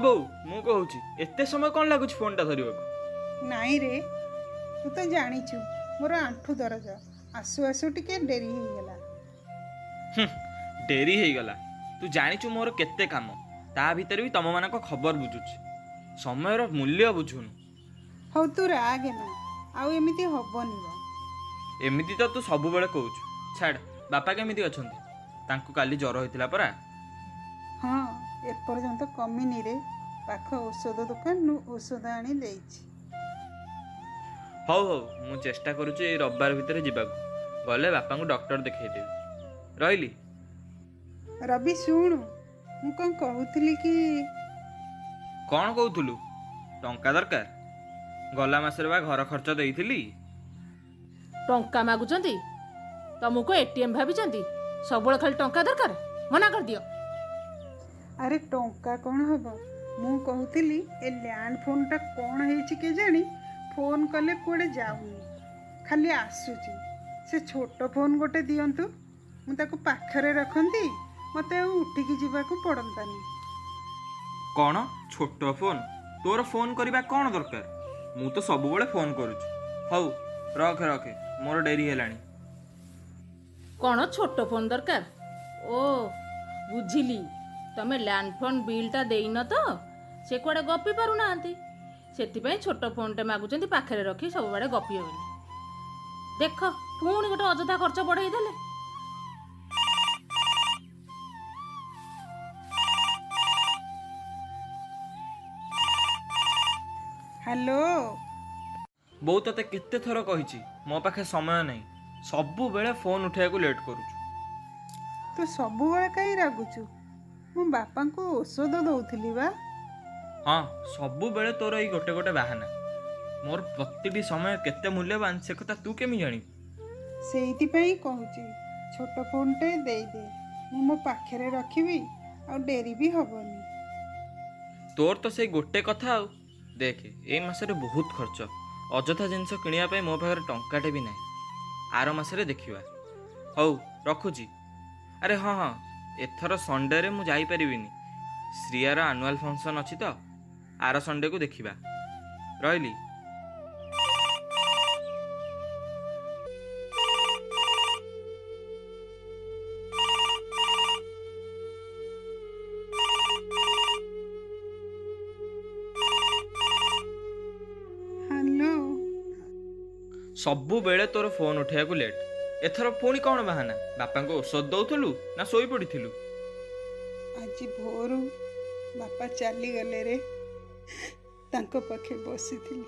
ବୋଉ, ମୁଁ କହୁଛି। ଏତେ ସମୟ କ'ଣ ଲାଗୁଛି ଫୋନ୍ଟା ଧରିବାକୁ? ନାଇଁ ରେ, ତୁ ତ ଜାଣିଛୁ ମୋର ଆଣ୍ଠୁ ଦରଜ, ଆସୁ ଆସୁ ଟିକେ ଡେରି ହେଇଗଲା। ହୁଁ, ଡେରି ହେଇଗଲା। ତୁ ଜାଣିଛୁ ମୋର କେତେ କାମ, ତା ଭିତରେ ବି ତମମାନଙ୍କ ଖବର ବୁଝୁଛି। ସମୟର ମୂଲ୍ୟ ବୁଝୁନୁ। ହଉ, ତୁ ରାଗେ ନା, ଆଉ ଏମିତି ହବନି ବା। ଏମିତି ତ ତୁ ସବୁବେଳେ କହୁଛୁ। ଛାଡ଼, ବାପା କେମିତି ଅଛନ୍ତି? ତାଙ୍କୁ କାଲି ଜ୍ୱର ହେଇଥିଲା ପରା। ହଁ, ଏପର୍ଯ୍ୟନ୍ତ କମିନି ରେ। ପାଖ ଔଷଧ ଦୋକାନରୁ ଔଷଧ ଆଣି ଦେଇଛି। ହଉ ହଉ, ମୁଁ ଚେଷ୍ଟା କରୁଛି ଏଇ ରବିବାର ଭିତରେ ଯିବାକୁ। ଗଲେ ବାପାଙ୍କୁ ଡକ୍ଟର ଦେଖେଇଦେବି। ରହିଲି। ରବି, ଶୁଣୁ, ମୁଁ କ'ଣ କହୁଥିଲି କି... କ'ଣ କହୁଥିଲୁ? ଟଙ୍କା ଦରକାର? ଗଲା ମାସରେ ବା ଘର ଖର୍ଚ୍ଚ ଦେଇଥିଲି। ଟଙ୍କା ମାଗୁଛନ୍ତି? ତମକୁ ଏଟିଏମ୍ ଭାବିଛନ୍ତି? ସବୁବେଳେ ଖାଲି ଟଙ୍କା ଦରକାର। ମନା କରିଦିଅ। ଆରେ, ଟଙ୍କା କ'ଣ ହବ? ମୁଁ କହୁଥିଲି, ଏ ଲ୍ୟାଣ୍ଡ ଫୋନ୍ଟା କ'ଣ ହେଇଛି କେଜାଣି, ଫୋନ୍ କଲେ କୁଆଡ଼େ ଯାଉନି, ଖାଲି ଆସୁଛି। ସେ ଛୋଟ ଫୋନ୍ ଗୋଟେ ଦିଅନ୍ତୁ, ମୁଁ ତାକୁ ପାଖରେ ରଖନ୍ତି, ମୋତେ ଆଉ ଉଠିକି ଯିବାକୁ ପଡ଼ନ୍ତାନି। କ'ଣ ଛୋଟ ଫୋନ୍? ତୋର ଫୋନ୍ କରିବା କ'ଣ ଦରକାର? ମୁଁ ତ ସବୁବେଳେ ଫୋନ୍ କରୁଛି। ହଉ, ରଖେ ରଖେ, ମୋର ଡେରି ହେଲାଣି। କ'ଣ ଛୋଟ ଫୋନ୍ ଦରକାର? ଓ ବୁଝିଲି, ତମେ ଲ୍ୟାଣ୍ଡ ଫୋନ୍ ବିଲ୍ଟା ଦେଇନ ତ ସେ କୁଆଡ଼େ ଗପି ପାରୁନାହାନ୍ତି, ସେଥିପାଇଁ ଛୋଟ ଫୋନ୍ଟେ ମାଗୁଛନ୍ତି, ପାଖରେ ରଖି ସବୁବେଳେ ଗପିବେ ବୋଲି। ଦେଖ, ପୁଣି ଗୋଟେ ଅଯଥା ଖର୍ଚ୍ଚ ବଢ଼େଇ ଦେଲେ। ହ୍ୟାଲୋ। ବୋଉ, ତୋତେ କେତେ ଥର କହିଛି, ମୋ ପାଖେ ସମୟ ନାହିଁ। ସବୁବେଳେ ଫୋନ୍ ଉଠାଇବାକୁ ଲେଟ୍ କରୁଛୁ। ତୁ ସବୁବେଳେ କାହିଁ ରାଗୁଛୁ? ମୁଁ ବାପାଙ୍କୁ ଔଷଧ ଦେଉଥିଲି ବା। ହଁ, ସବୁବେଳେ ତୋର ଏଇ ଗୋଟେ ଗୋଟେ ବାହାନା। ମୋର ପ୍ରତିଟି ସମୟ କେତେ ମୂଲ୍ୟବାନ, ସେ କଥା ତୁ କେମିତି ଜାଣିବୁ? ସେଇଥିପାଇଁ କହୁଛି, ଛୋଟ ଫୋନ୍ଟେ ଦେଇଦେ, ମୁଁ ମୋ ପାଖରେ ରଖିବି, ଆଉ ଡେରି ବି ହବନି। ତୋର ତ ସେଇ ଗୋଟେ କଥା ଆଉ। ଦେଖେ, ଏଇ ମାସରେ ବହୁତ ଖର୍ଚ୍ଚ। ଅଯଥା ଜିନିଷ କିଣିବା ପାଇଁ ମୋ ପାଖରେ ଟଙ୍କାଟେ ବି ନାହିଁ। ଆର ମାସରେ ଦେଖିବା। ହଉ, ରଖୁଛି। ଆରେ ହଁ ହଁ, ଏଥର ସଣ୍ଡେରେ ମୁଁ ଯାଇପାରିବିନି। ଶ୍ରିୟାର ଆନୁଆଲ୍ ଫଙ୍କସନ୍ ଅଛି ତ। ଆର ସଣ୍ଡେକୁ ଦେଖିବା। ରହିଲି। ହ୍ୟାଲୋ। ସବୁବେଳେ ତୋର ଫୋନ୍ ଉଠାଇବାକୁ ଲେଟ୍। ଏଥର ପୁଣି କ'ଣ ବାହାନା? ବାପାଙ୍କୁ ଔଷଧ ଦଉଥିଲୁ ନା ଶୋଇପଡ଼ିଥିଲୁ? ଆଜି ଭୋରୁ ବାପା ଚାଲିଗଲେ ରେ। ତାଙ୍କ ପାଖେ ବସିଥିଲି।